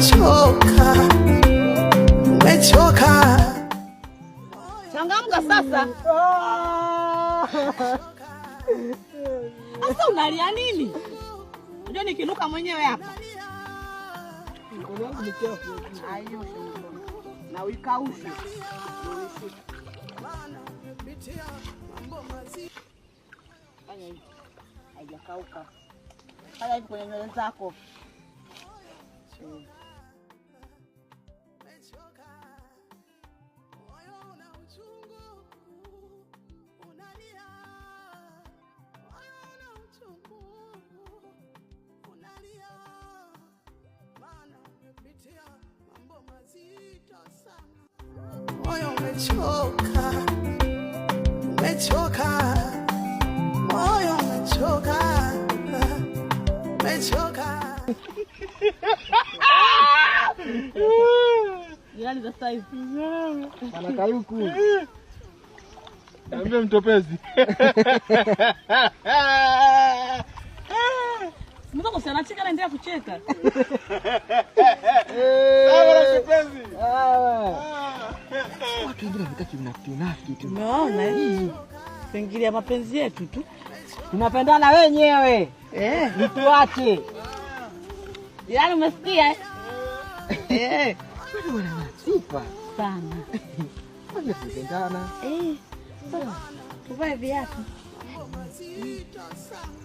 Umechoka, umechoka. Changamka sasa. Sasa unalia nini? Unajua nikinuka mwenyewe hapa. Mikono yangu michafu. Aioshe mkono. Na uikaushe. Fanya hivi. Haijakauka. Fanya hivi kwenye nywele zako. Umechoka, moyo una uchungu, unalia, moyo una uchungu, unalia, maana umepitia mambo mazito sana. Moyo umechoka, umechoka, moyo umechoka, umechoka. Jirani za sasa hivi. Bana Kayuku. Niambie mtopezi. Mtu si anacheka naendelea kucheka. Sawa na mtopezi. Watu wengine wamekaa kiunafiki unafiki tu. Umeona eh? Tuingilia mapenzi yetu tu. Tunapendana wenyewe. Eh. Mtuache. Jirani umesikia eh? Eh. Wewe bwana sifa. Sana. Kwanza tunapendana. Eh. Sasa tuvae viatu. Mazito sana.